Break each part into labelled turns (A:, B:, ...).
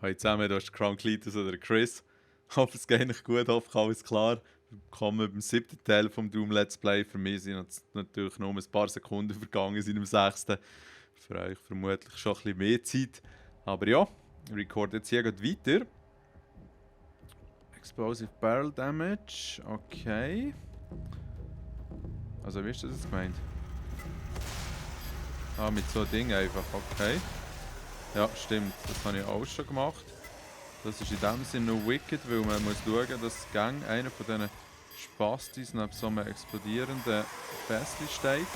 A: Hallo zusammen, da ist Crown Cletus oder Chris. Hoffe es geht nicht gut, hoffe alles klar. Willkommen beim 7. Teil vom Doom Let's Play. Für mich sind jetzt natürlich nur ein paar Sekunden vergangen seit dem 6. Für euch vermutlich schon ein bisschen mehr Zeit. Aber ja, ich recorde jetzt hier gerade weiter. Explosive Barrel Damage, okay. Also wie ist das jetzt gemeint? Ah, mit so einem Ding einfach, okay. Ja, stimmt, das habe ich auch schon gemacht. Das ist in dem Sinne noch wicked, weil man muss schauen, dass Gang einer von diesen Spastis neben so einem explodierenden Fässchen steht.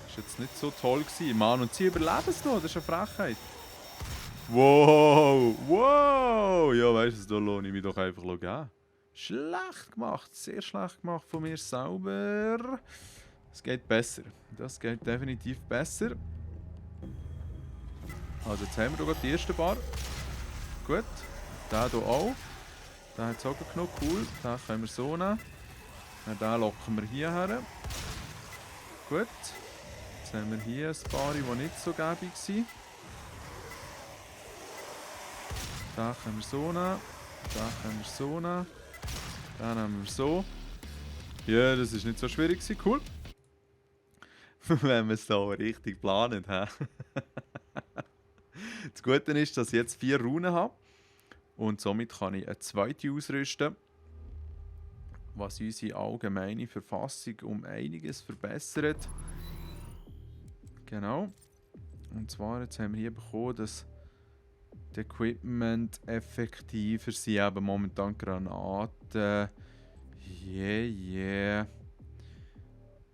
A: Das war jetzt nicht so toll gewesen. Mann, und sie überleben es noch, das ist eine Frechheit. Wow, wow! Ja, weißt du, da lohne ich mich doch einfach geben. Schlecht gemacht, sehr schlecht gemacht von mir selber. Es geht besser. Das geht definitiv besser. Also jetzt haben wir hier die erste Bar. Gut. Der hier auch. Der hat es auch genug, cool. Den können wir so nehmen. Den locken wir hierher. Gut. Jetzt haben wir hier ein paar, die nicht so gäbig sind. Den können wir so nehmen. Den können wir so nehmen. Den nehmen wir so. Ja, das ist nicht so schwierig gewesen. Cool. Wenn wir es so richtig planen. Das Gute ist, dass ich jetzt 4 Runen habe. Und somit kann ich eine zweite ausrüsten, was unsere allgemeine Verfassung um einiges verbessert. Genau. Und zwar, jetzt haben wir hier bekommen, dass das Equipment effektiver sind, eben momentan Granaten. Yeah.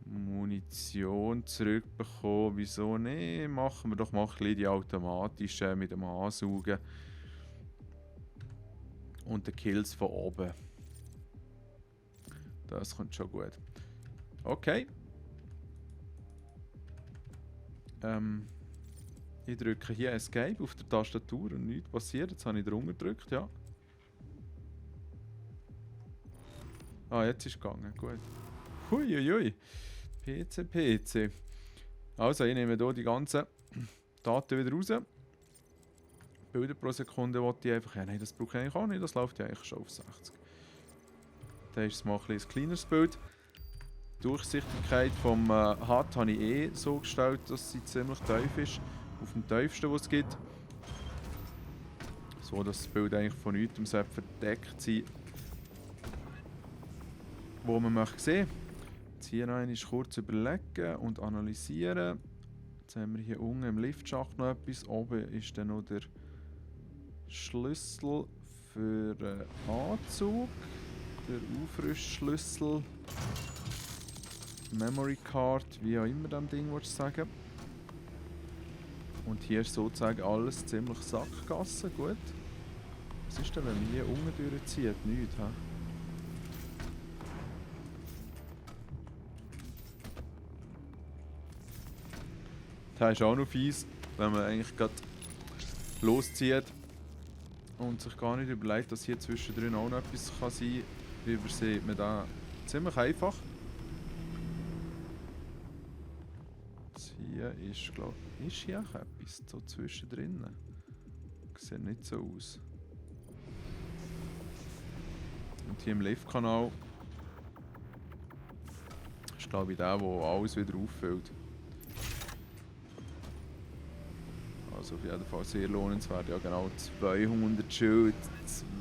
A: Munition zurückbekommen. Wieso nicht? Machen wir doch mal ein bisschen die automatischen mit dem Ansaugen. Und die Kills von oben. Das kommt schon gut. Okay. Ich drücke hier Escape auf der Tastatur und nichts passiert. Jetzt habe ich drunter gedrückt, ja. Ah, jetzt ist es gegangen. Gut. Huiuiui. PC. Also, ich nehme hier die ganzen Daten wieder raus. Bilder pro Sekunde wollte ich einfach... Ja, nein, das brauche ich eigentlich auch nicht. Das läuft ja eigentlich schon auf 60. Dann ist es mal ein kleineres Bild. Die Durchsichtigkeit vom HUD habe ich eh so gestellt, dass sie ziemlich tief ist. Auf dem tiefsten, was es gibt. So, dass das Bild eigentlich von nichts verdeckt sein wo man möchte sehen. Jetzt hier noch einmal kurz überlegen und analysieren. Jetzt haben wir hier unten im Liftschacht noch etwas. Oben ist dann noch der Schlüssel für den Anzug. Der Aufrüstschlüssel. Memory Card, wie auch immer dem Ding willst du sagen. Und hier ist sozusagen alles ziemlich Sackgasse. Gut. Was ist denn, wenn man hier unten durchzieht? Nichts, hä? Das ist auch noch fies, wenn man eigentlich gerade loszieht und sich gar nicht überlegt, dass hier zwischendrin auch noch etwas kann sein kann. Übersieht man da ziemlich einfach. Jetzt hier ist, glaube ich, ist hier auch etwas so zwischendrin. Sieht nicht so aus. Und hier im Liftkanal ist, glaube ich, der alles wieder auffüllt. Also auf jeden Fall sehr lohnenswert. Ja genau, 200 Schild,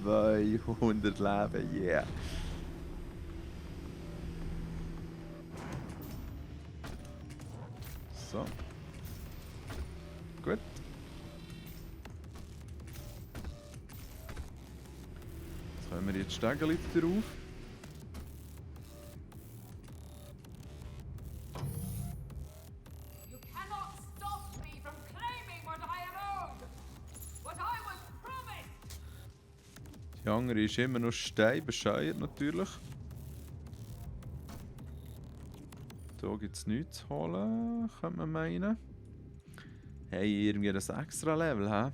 A: 200 Leben, yeah. So. Gut. Jetzt können wir jetzt Stegeli drauf. Die andere ist immer noch steinbescheuert natürlich. Hier gibt es nichts zu holen, könnte man meinen. Hey, irgendwie das extra Level, hä?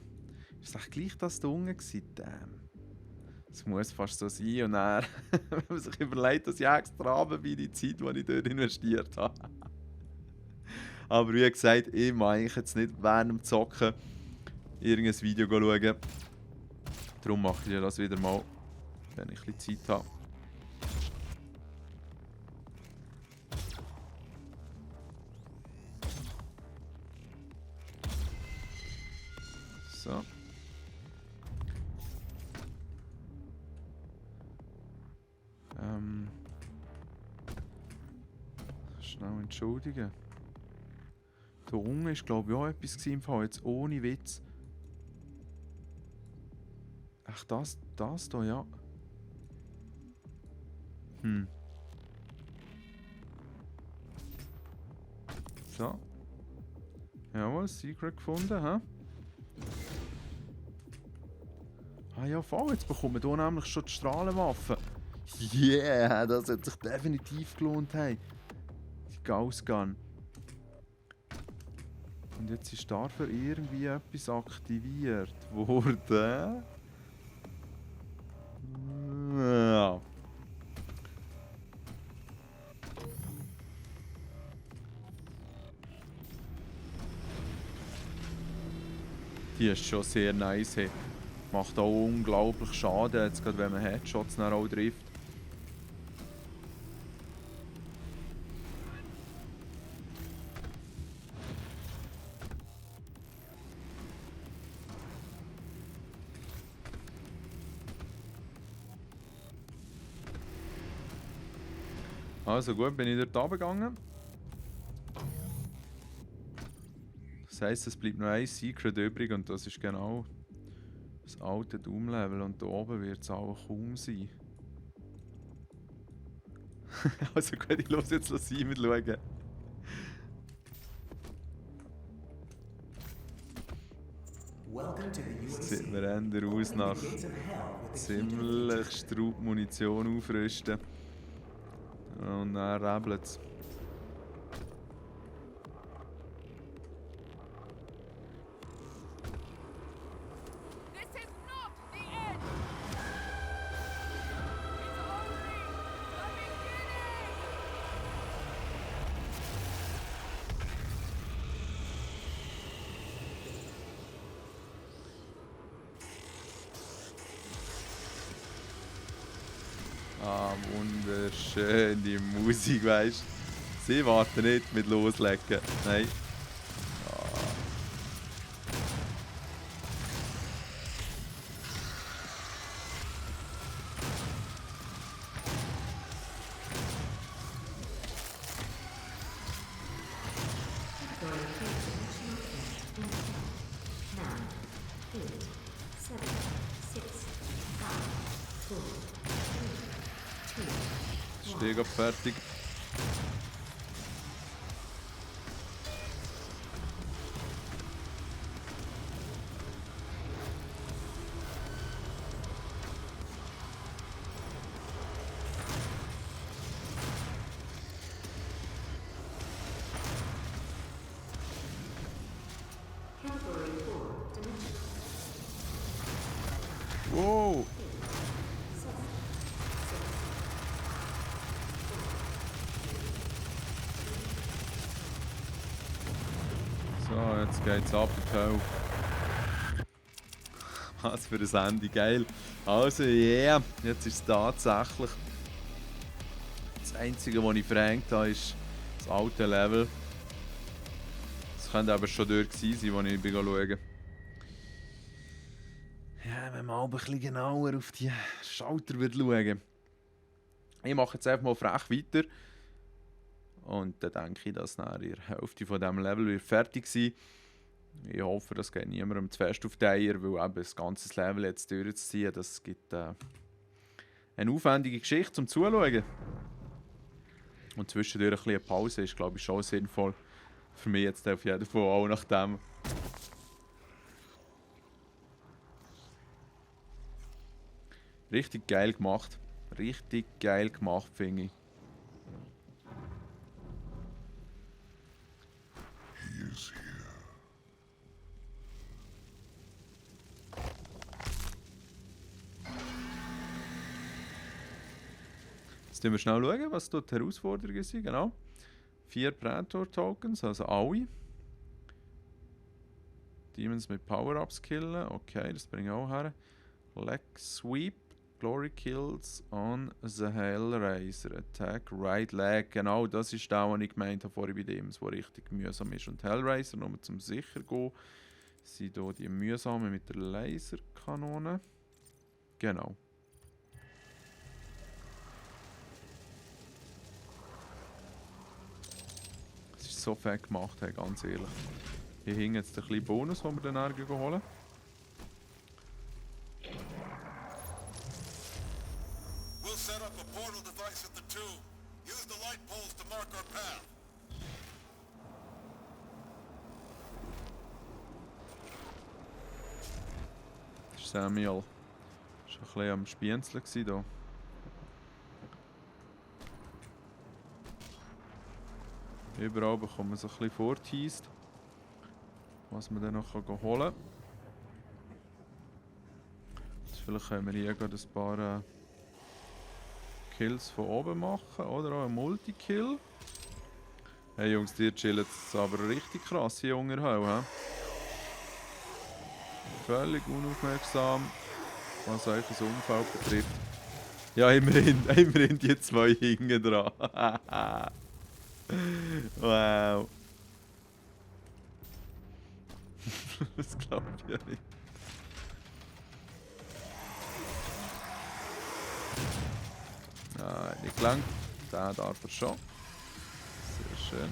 A: Ist es gleich das da unten gewesen? Damn. Das muss fast so sein. Und dann, wenn man sich überlegt, dass ich extra runter bin, die Zeit, die ich dort investiert habe. Aber wie gesagt, ich mache eigentlich jetzt nicht während dem Zocken irgendein Video schauen. Darum mache ich das wieder mal, wenn ich ein bisschen Zeit habe. So. Schnell entschuldigen. Da unten war, glaube ich, auch etwas im Fall, jetzt ohne Witz. Ach, das da, ja. So. Jawohl, Secret gefunden, hä? Ah ja, voll, jetzt bekommen wir hier nämlich schon die Strahlenwaffe. Yeah, das hat sich definitiv gelohnt, hey. Die Gauss Gun. Und jetzt ist dafür irgendwie etwas aktiviert worden. Ja. Die ist schon sehr nice. Hey. Macht auch unglaublich Schaden, jetzt gerade wenn man Headshots dann auch trifft. Also gut, bin ich dort runtergegangen. Das heisst, es bleibt noch ein Secret übrig und das ist genau das alte Doom-Level und da oben wird es auch kaum sein. Also gut, ich los jetzt sein mit schauen. Das sieht mir eher aus nach ziemlich Straub Munition aufrüsten. Und dann rebelt es. Ah, wunderschön, die Musik, weißt du. Sie warten nicht mit loslegen. Nein. Stehe gerade fertig. Wow! So, jetzt geht's ab in die Hölle. Was für ein Ende, geil. Also, yeah, jetzt ist es tatsächlich. Das Einzige, was ich verhängt habe, ist das alte Level. Das könnte aber schon dort gewesen sein, wo ich schaue. Ja, wenn man aber ein bisschen genauer auf die Schalter schauen. Ich mache jetzt einfach mal frech weiter. Und dann denke ich, dass nach der Hälfte von diesem Level wird fertig sein. Ich hoffe, das geht niemandem zu fest auf die Eier, weil eben das ganze Level jetzt durchzuziehen, das gibt eine aufwendige Geschichte zum Zuschauen. Und zwischendurch ein bisschen eine Pause ist, glaube ich, schon sinnvoll. Für mich jetzt auf jeden Fall auch nach dem. Richtig geil gemacht. Richtig geil gemacht, finde ich. Jetzt schauen wir schnell, was dort die Herausforderungen sind. Genau. 4 Praetor-Tokens, also alle. Demons mit Power-Ups killen. Okay, das bringe ich auch her. Leg Sweep. Glory Kills on the Hellraiser. Attack Right Leg. Genau, das ist der, was ich gemeint habe vorhin bei dem, der richtig mühsam ist. Und Hellraiser, nur zum sicher gehen, sind hier die mühsamen mit der Laserkanone. Genau. Das ist so fett gemacht, hey, ganz ehrlich. Hier hing jetzt ein bisschen Bonus, den wir dann holen.
B: We'll set up a portal device at the tomb. Use the light poles to mark our path.
A: Das ist Samuel. Das war ein bisschen am Spienzeln hier. Überall bekommt man so ein bisschen vorteased, was man dann noch holen kann. Vielleicht können wir hier gerade ein paar Kills von oben machen, oder auch ein Multikill. Hey Jungs, die chillen es aber richtig krass hier unterhalb. He? Völlig unaufmerksam, was euch das Umfeld betrifft. Ja, immerhin die zwei hinten dran. Wow. Das glaube ich ja nicht. Nein, nicht gelangt. Den darf er schon. Sehr schön.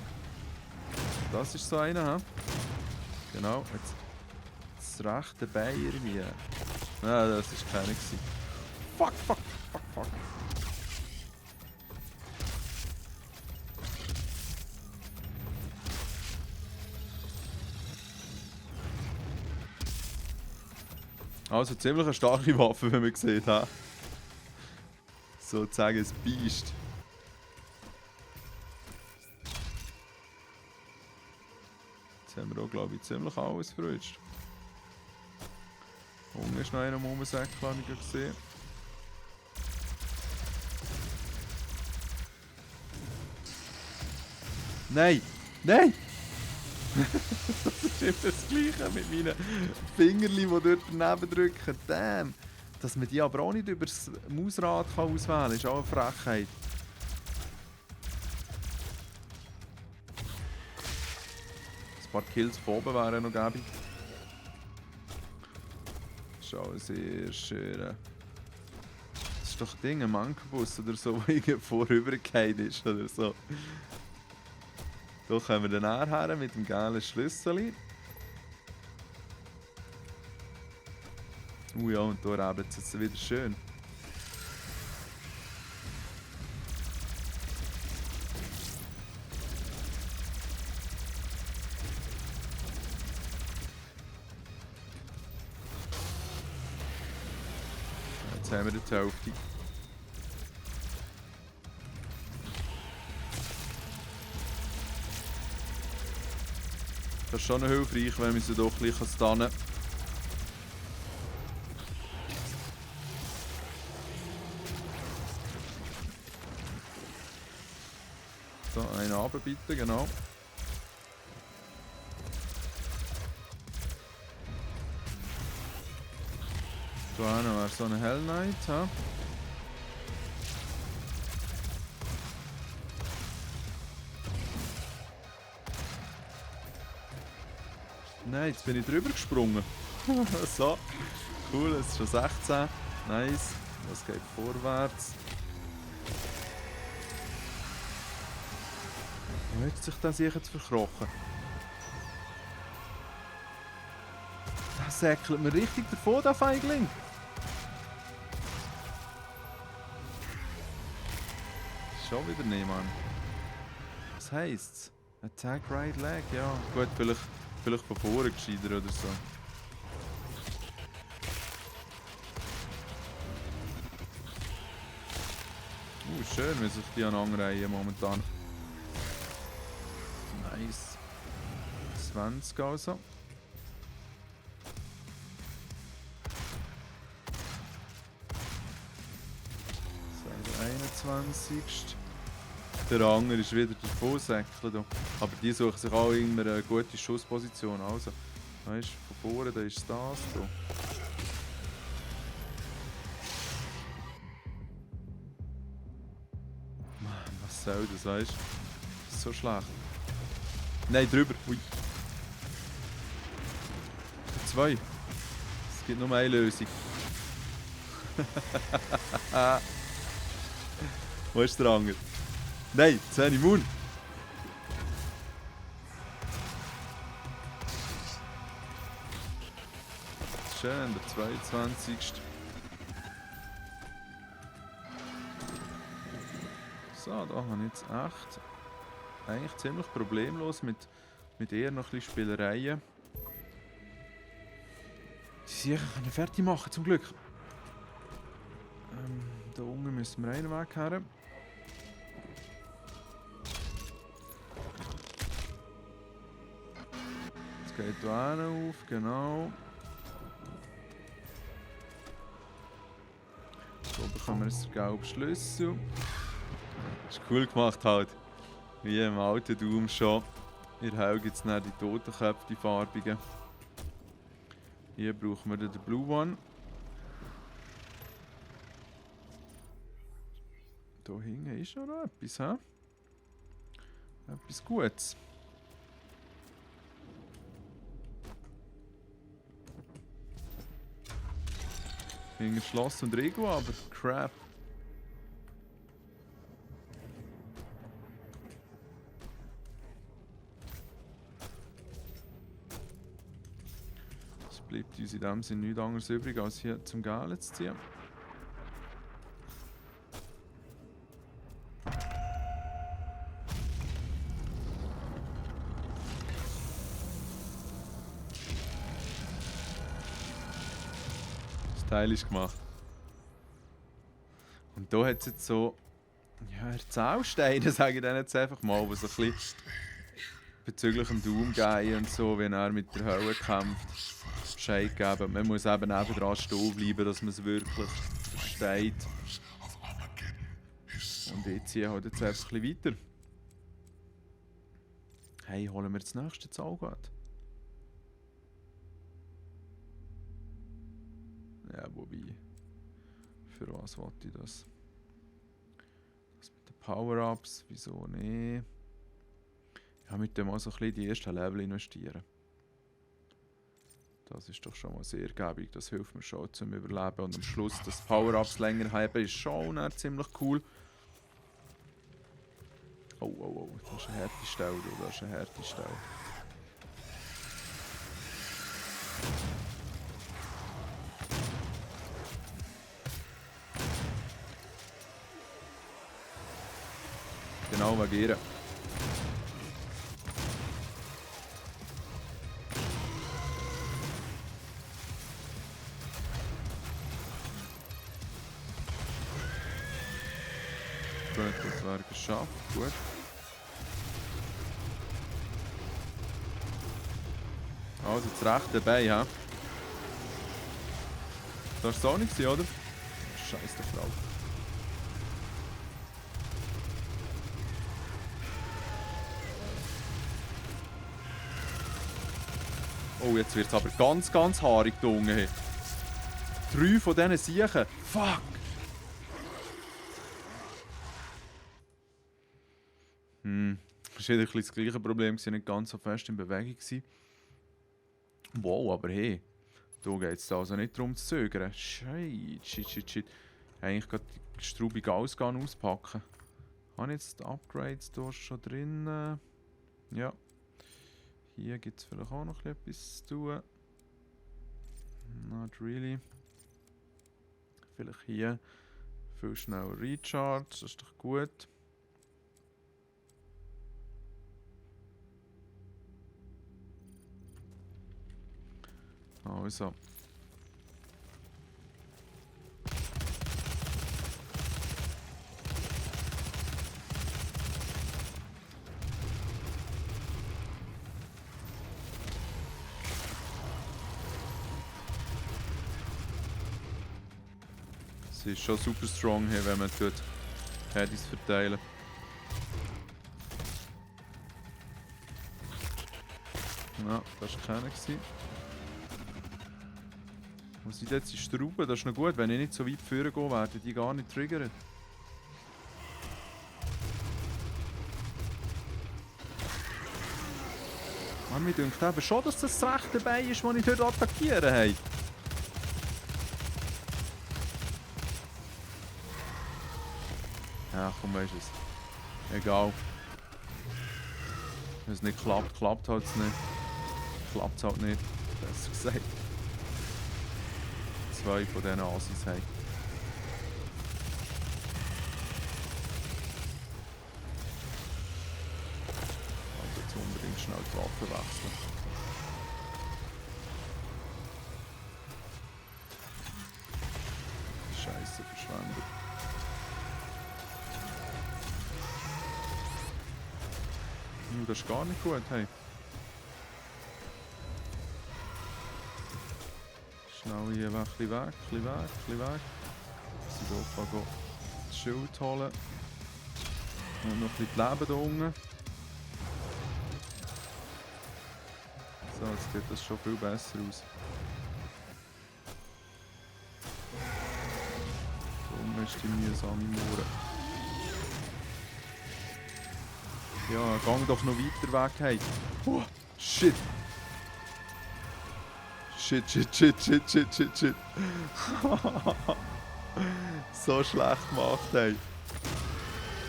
A: Das ist so einer, he? Genau, jetzt das rechte Bein irgendwie. Nein, das ist keiner gewesen. Fuck. Also ziemlich eine starke Waffe, wenn man sieht, ha? Sozusagen ein Biest. Jetzt haben wir auch, glaube ich, ziemlich alles verrutscht. Unten ist noch einer rumsäckeln, habe ich gesehen. Nein! Nein! Das ist immer das Gleiche mit meinen Fingerchen, die dort daneben drücken. Damn! Dass man die aber auch nicht über das Mausrad auswählen kann, ist auch eine Frechheit. Ein paar Kills von oben wären noch gäbig. Das ist auch sehr schön. Das ist doch ein Ding, ein Mankbus oder so, der irgendwo vorübergefallen ist oder so. Hier kommen wir dann her mit dem gelben Schlüssel. Ja, und hier rebelt es jetzt wieder schön. Jetzt haben wir die Hälfte. Das ist schon hilfreich, wenn wir sie doch gleich stunnen. So, einen runter bitte, genau. Da hinten wäre so eine Hell Knight. Ha? Nein, jetzt bin ich drüber gesprungen. So, cool, es ist schon 16. Nice, das geht vorwärts. Wo hat sich das sicher zu verkrochen? Das säckelt mir richtig davon, der Feigling. Schon wieder nicht, Mann. Was heisst's? Attack right leg, ja. Gut, vielleicht von vorne gescheiter oder so. Schön, wie sich die anreihen momentan. Nice. 20 also. 21. Der andere ist wieder der Vollsäckler. Aber die suchen sich auch immer eine gute Schussposition. Also, weißt du, von vorne da ist das. Da. soll das, weißt du? Das ist so schlecht. Nein, drüber. Ui. 2. Es gibt nur eine Lösung. Wo ist der Anger? Nein, 10 Moon. Schön, der 22. So, da habe ich jetzt echt eigentlich ziemlich problemlos mit eher noch ein bisschen Spielereien. Die sicher können fertig machen, zum Glück. Da unten müssen wir einen Weg her. Jetzt geht hier einer auf, genau. So bekommen wir jetzt den gelben Schlüssel. Ist cool gemacht halt. Wie im alten Doom schon. In der Hölle gibt es dann die Totenköpfe, die farbigen. Hier brauchen wir den Blue One. Da hinten ist noch etwas, hä? Etwas Gutes. Hinten Schloss und Rego, aber crap. Es bleibt uns in dem Sinne nichts anderes übrig, als hier zum Galen zu ziehen. Das Teil ist gemacht. Und da hat es jetzt so, ja, Erzählsteine, sage ich dann jetzt einfach mal, die so ein bisschen bezüglich dem Doom gehen und so, wenn er mit der Hölle kämpft, Bescheid geben. Man muss eben nebendran stehen bleiben, dass man es wirklich versteht. Und jetzt hier halt jetzt einfach ein bisschen weiter. Hey, holen wir das nächste Zahlgeld? Ja, wobei. Für was wollte ich das? Das mit den Power-Ups, wieso nicht? Ja, mit dem mal so ein bisschen die ersten Level investieren. Das ist doch schon mal sehr gäbig, das hilft mir schon zum Überleben. Und am Schluss das Power-Ups länger haben, ist schon ziemlich cool. Oh, oh, oh, das ist eine harte Stelle, das ist eine harte Stelle. Genau, agieren. Gut, das wäre geschafft. Gut. Also, das rechte Bein, ja. Das war es auch nicht, oder? Scheiße, der Frau. Oh, jetzt wird es aber ganz, ganz haarig da unten. 3 von diesen Siechen. Fuck! Das war wieder ein bisschen das gleiche Problem, nicht ganz so fest in Bewegung gewesen. Wow, aber hey, da geht es also nicht darum zu zögern. Shit. Eigentlich gerade die straubige Ausgabe auspacken. Habe ich jetzt die Upgrades hier schon drin? Ja. Hier gibt es vielleicht auch noch etwas zu tun. Not really. Vielleicht hier viel schneller Recharge, das ist doch gut. Also. Sie ist schon super strong hier, wenn man tut Headies verteilen. Ja, das war keiner. Wo sind jetzt die Strauben? Das ist noch gut, wenn ich nicht so weit vorne gehe, werden die gar nicht triggern. Aber mir denkt eben schon, dass das recht dabei ist, wo ich dort attackieren hey. Ja, komm, weisst es. Egal. Wenn es nicht klappt, klappt halt es nicht. Klappt es halt nicht. Besser gesagt. 2 von diesen Asis haben. Also jetzt unbedingt schnell die Waffe wechseln. Scheiße, verschwendet. Das ist gar nicht gut, hey. Schnell hier weg, ein bisschen weg. Sie hier das Schild holen. Und noch ein bisschen Leben hier unten. So, jetzt sieht das schon viel besser aus. Darum ist die mühsame Mauer. Ja, gang doch noch weiter weg, hey. Oh, shit. Shit. So schlecht gemacht, hey.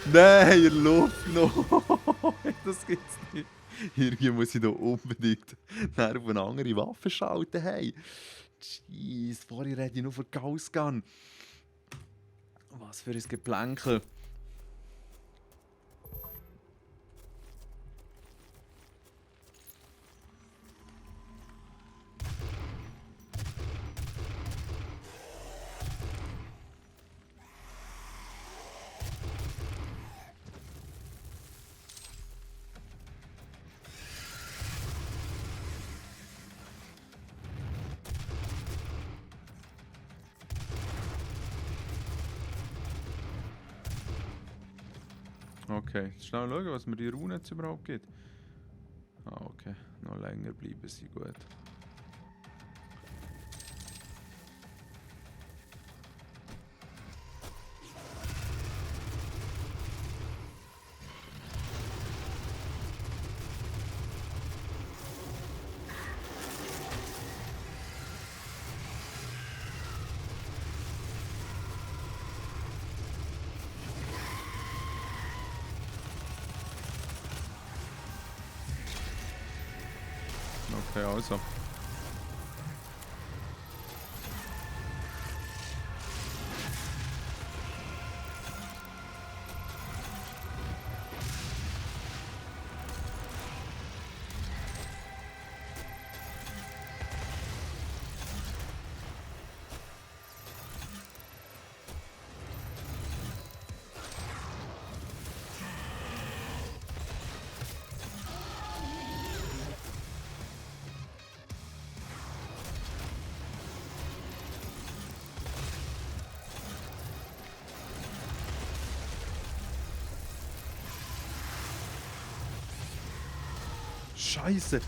A: Nein, in der Luft noch. Das gibt's nicht. Irgendwie muss ich da unbedingt auf eine andere Waffe schalten, hey. Jeez, vorher rede ich nur von Gauss Gun. Was für ein Geplänkel. Okay, schnell schauen, was mir die Rune jetzt überhaupt gibt. Ah, okay. Noch länger bleiben sie gut. Okay, also. Scheiße!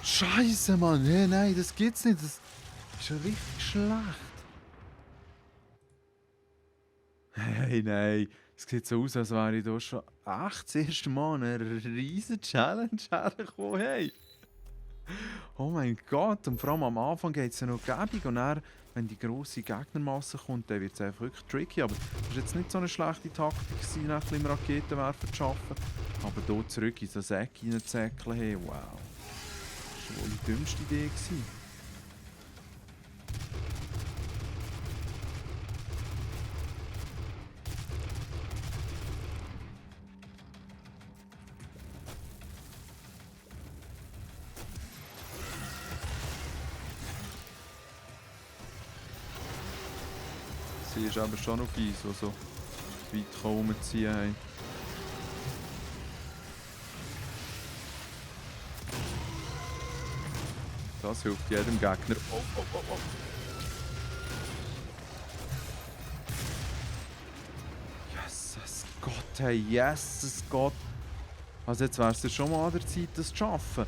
A: Scheiße, Mann! Hey, nein, das geht's nicht. Das ist ja richtig schlecht. Hey, nein. Es sieht so aus, als wäre ich hier schon echt das erste Mal eine riesen Challenge hergekommen. Hey! Oh mein Gott! Und vor allem am Anfang geht es ja noch gäbig. Und dann, wenn die grosse Gegnermasse kommt, dann wird es einfach wirklich tricky. Aber es war jetzt nicht so eine schlechte Taktik, nach dem Raketenwerfer zu arbeiten. Aber hier zurück in so Säcke reinzäckeln, hey, wow. Das war wohl die dümmste Idee gewesen. Sie ist aber schon auf Eis, die so weit rumziehen haben. Das hilft jedem Gegner. Oh. Jesus Gott, hey, Jesus Gott. Also jetzt wäre es schon mal an der Zeit, das zu schaffen.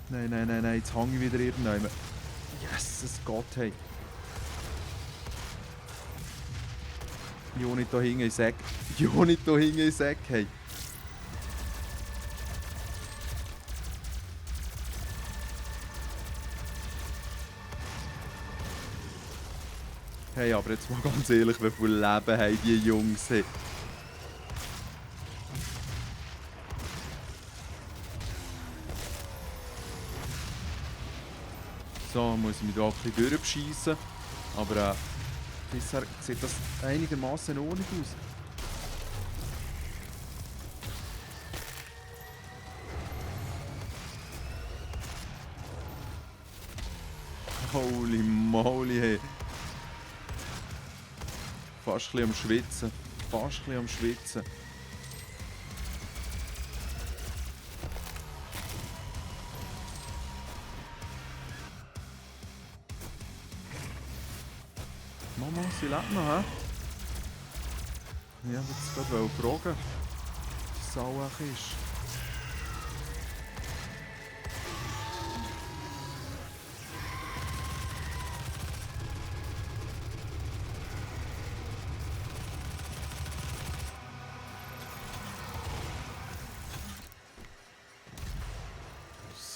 A: Nein, jetzt hänge ich wieder irgendwann. Jesus Gott, hey. Unit da hinten in Sack. Unit da hinten in Sack, hey. Hey, aber jetzt mal ganz ehrlich, wie viel Leben haben die Jungs? Hey. So, muss ich mich da ein bisschen durchbeschiessen. Aber bisher sieht das einigermaßen ordentlich aus. Holy moly, hey. Fast ein bisschen am Schwitzen. Fast ein bisschen am Schwitzen. Mama, sie lebt noch, hä? Ich wollte jetzt gerade fragen, wie die Sau eigentlich ist.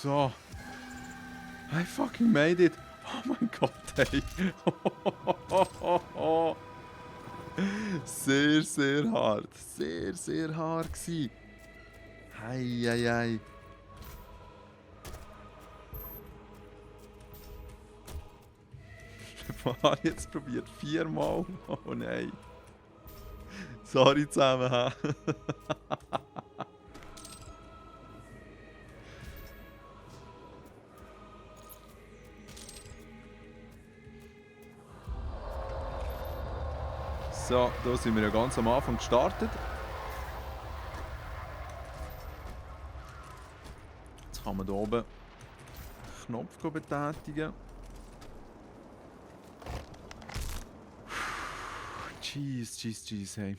A: So. I fucking made it. Oh mein Gott, ey. Sehr, sehr hart. Sehr, sehr hart gsi. Hei, hei, hei. Was habe ich jetzt probiert? 4-mal? Oh nein. Sorry zusammen, hä? So, da sind wir ja ganz am Anfang gestartet. Jetzt kann man hier oben einen Knopf betätigen. Jeez, hey.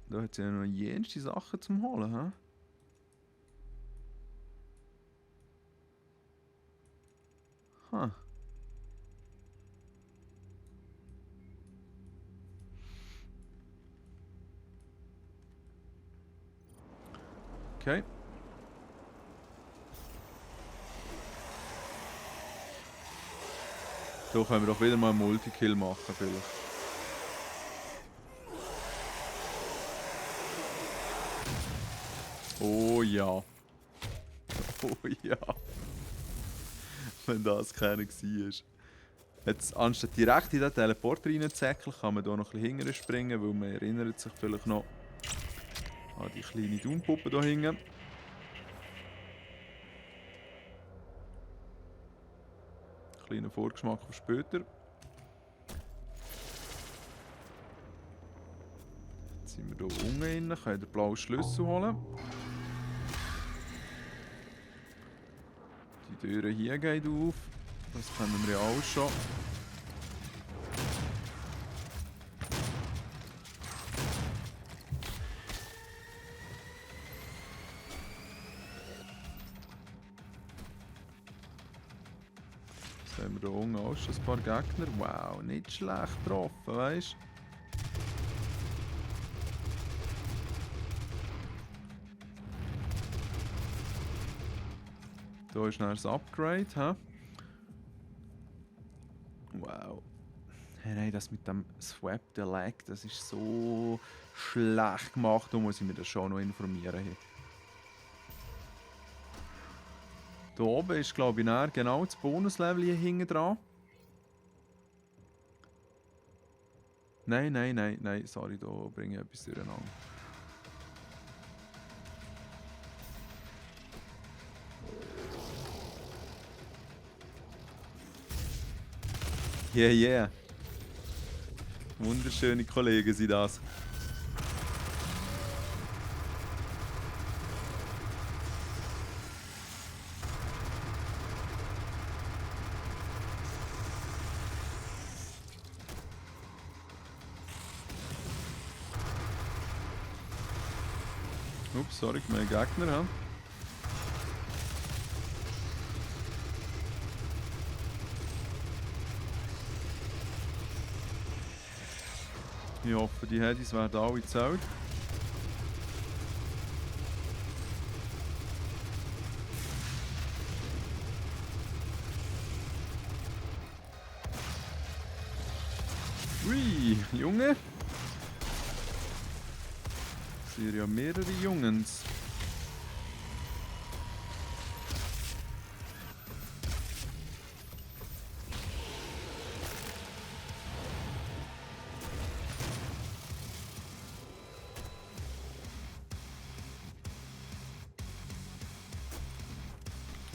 A: Da hat es ja noch jenste Sachen zum Holen, hä? Huh. Okay. Da können wir doch wieder mal einen Multikill machen, vielleicht. Oh ja. Oh ja. Wenn das keiner war. Jetzt, anstatt direkt in den Teleporter reinzusäckeln, kann man hier noch ein bisschen hinterher springen, weil man erinnert sich vielleicht noch an die kleine Doom-Puppe hier hinten. Kleiner Vorgeschmack auf später. Jetzt sind wir hier unten drin, können den blauen Schlüssel holen. Die Tür hier geht auf. Das kennen wir ja auch schon. Jetzt haben wir hier unten auch schon ein paar Gegner. Wow, nicht schlecht getroffen, weißt du? Hier ist noch ein Upgrade, hä? Wow. Hey, nein, das mit dem Swap Lag, das ist so schlecht gemacht, da muss ich mich das schon noch informieren. Hier oben ist, glaube ich, genau das Bonuslevel hier hinten dran. Nein, sorry, da bringe ich etwas durcheinander. Yeah. Wunderschöne Kollegen sind das. Ups, sorry, mein Gegner. Ja. Ich hoffe, die Headies werden alle gezählt. Ui, Junge! Das sind ja mehrere Jungens.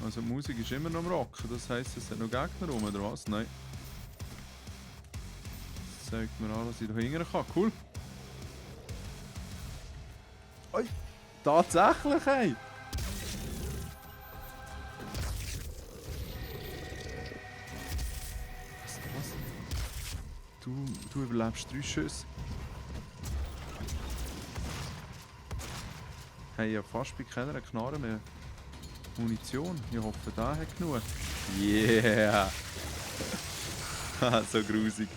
A: Also die Musik ist immer noch am Rocken, das heisst, es sind noch Gegner rum, oder was? Nein. Das zeigt mir an, dass ich da hingehen kann. Cool. Oi! Tatsächlich, ey! Was? Du überlebst 3 Schüsse. Hey, ich habe fast bei keiner Knarre mehr Munition. Ich hoffe, der hat genug. Yeah! So grusig.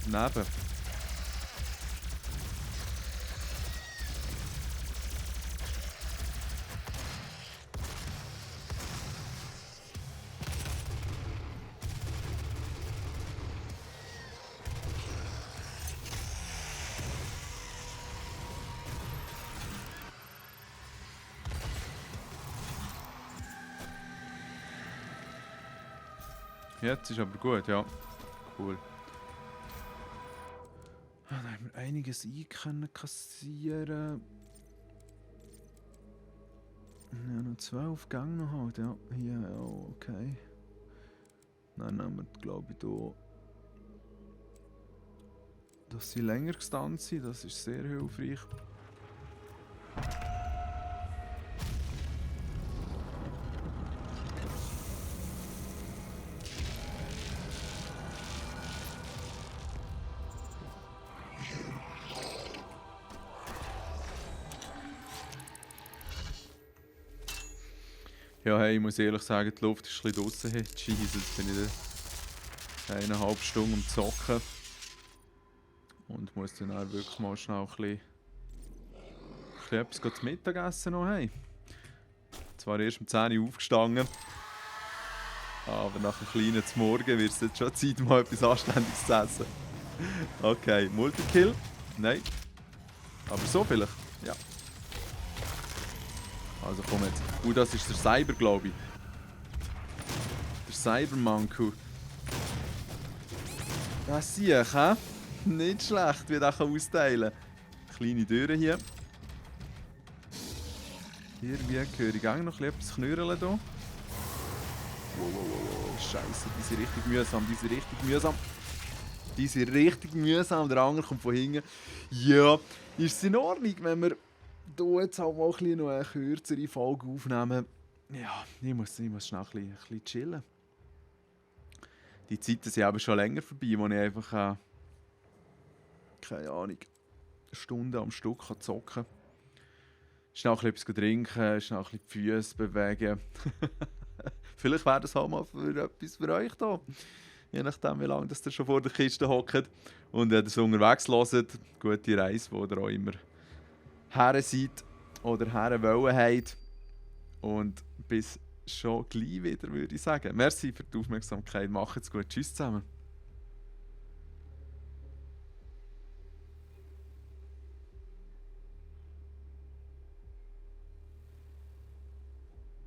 A: Neben. Jetzt ist aber gut, ja. Cool. Da haben wir einiges kassieren. Ja, noch 12 Gänge noch halt, ja. Hier, ja, okay. Dann nehmen wir, glaube ich, hier. Dass sie länger gestanden sind, das ist sehr hilfreich. Ja, hey, ich muss ehrlich sagen, die Luft ist ein bisschen draussen. Hey, Jesus, jetzt bin ich da 1,5 Stunden am Zocken. Und muss dann auch wirklich mal schnell ein bisschen etwas zu Mittagessen noch haben. Zwar erst um 10 Uhr aufgestanden, aber nach einem kleinen Morgen wird es jetzt schon Zeit, mal etwas Anständiges zu essen. Okay, Multikill? Nein. Aber so vielleicht? Ja. Also komm jetzt. Das ist der Cyber, glaube ich. Der Cybermanku. Das sehe ich, hä? Nicht schlecht, wie der austeilen kann. Kleine Türen hier. Irgendwie höre ich auch noch etwas knurren hier. Wow. Scheiße, die sind richtig mühsam, Die sind richtig mühsam, der andere kommt von hinten. Ja, ist es in Ordnung, wenn wir hier jetzt auch mal noch eine kürzere Folge aufnehmen? Ja, ich muss schnell ein bisschen chillen. Die Zeiten sind aber schon länger vorbei, wo ich einfach, keine Ahnung, Stunden am Stück zocken kann. Schnell etwas trinken, schnell ein bisschen die Füße bewegen. Vielleicht wäre das auch mal für etwas für euch da. Je nachdem, wie lange ihr schon vor der Kiste hockt. Und wenn ihr es unterwegs hört, gute Reise, wo ihr auch immer her seid oder her wollen habt. Und bis schon gleich wieder, würde ich sagen. Merci für die Aufmerksamkeit. Macht's gut. Tschüss zusammen.